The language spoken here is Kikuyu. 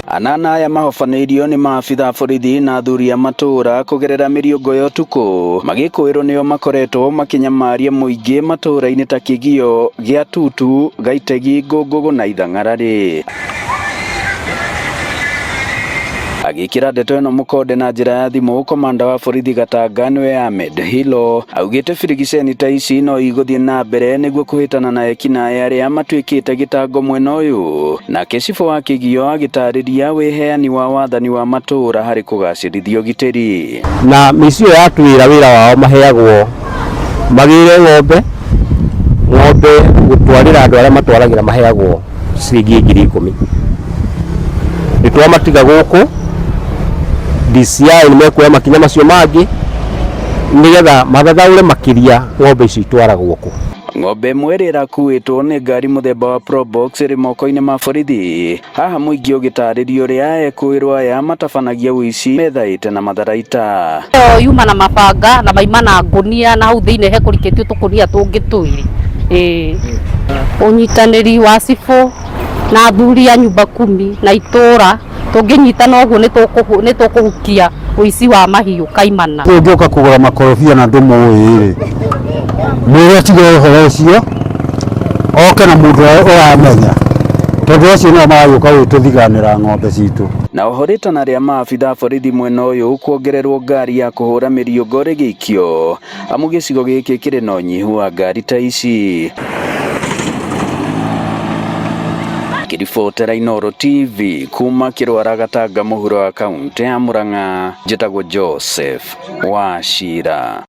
Anana aya mahobanĩirio nĩ maabitha a borithi na athuri a matũũra kũgerera mĩriũngũ ya ũtukũ magĩkũĩrwo nĩo makoretwo makĩnyamaria mũingĩ matũũra-inĩ ta Kĩgio, gĩa Tutu, Gaitegi, Ngũngũgũ na Ithang'ararĩ. Agĩkĩra ndeto ĩno mũkonde na njĩra ya thimũ, komanda wa borithi Gatanga nĩwe Ahmed Hilo augĩte birigiceni ta ici no igũthiĩ na mbere nĩguo kũhĩtana na ekinaĩ arĩa matuĩkĩte gĩtango mwena ũyũ. Nake cibũ wa Kĩgio agĩtarĩria wĩheani wa wathani wa matũũra harĩ kũgacĩrithia ũgitĩri. Na mĩciĩ ĩyo yatwĩra wĩra wao maheagwo magĩre ng'ombe, ng'ombe gũtwarĩra andũ arĩa matwaragĩra maheagwo ciringi 10,000. Nĩ twamatiga gũkũ, DCI nĩ mekuoya makinya macio mangĩ nĩgetha mathathaũre makĩria ng'ombe icio itwaragwo kũ. Ng'ombe ĩmwe ĩrĩa ĩrakuĩtwo nĩ ngari mũthemba wa Probox ĩrĩ moko-inĩ ma borithi. Haha mũingĩ ũgĩtarĩria ũrĩa ekũĩrwo aya matabanagia ũici methaĩte na matharaita. Ĩyo yuma na mabanga na maima na ngũnia na hau thĩinĩ hekũrikĩtio tũkũnia tũngĩ twĩrĩ. Ĩĩ. Ũnyitanĩri wa cibũ na athuri a nyumba kumi na itũra tũngĩnyitana ũguo nĩ tũkũhukia ũici wa mahiũ kaimana. Ũngĩũka kũgũra makorobia na ndũmũĩ rĩ, mwĩre atige ũhoro ũcio oke na mũndũ ũrĩa ũramenya tondũ acio nĩo maragĩũka gũgĩtũthiganĩra ng'ombe citũ. Na oho rĩtana rĩa maabitha a borithi mwena ũyũ kuongererwo ngari ya kũhũra mĩriũngo rĩgĩikio amu gĩcigo gĩkĩ kĩrĩ na ũnyihu wa ngari ta ici. Ngĩribotera Inooro TV kuma Kĩrwara Gatanga mũhuro wa kaũntĩ ya Murang'a, njĩtagwo Joseph Wachira.